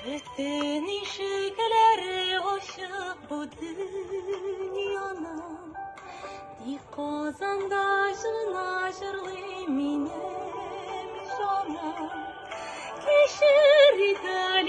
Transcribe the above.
Бөтен ишекләре ачык бу дөньяның. Тик Казанда гына җырлый минем җаным. Кичер, Италия.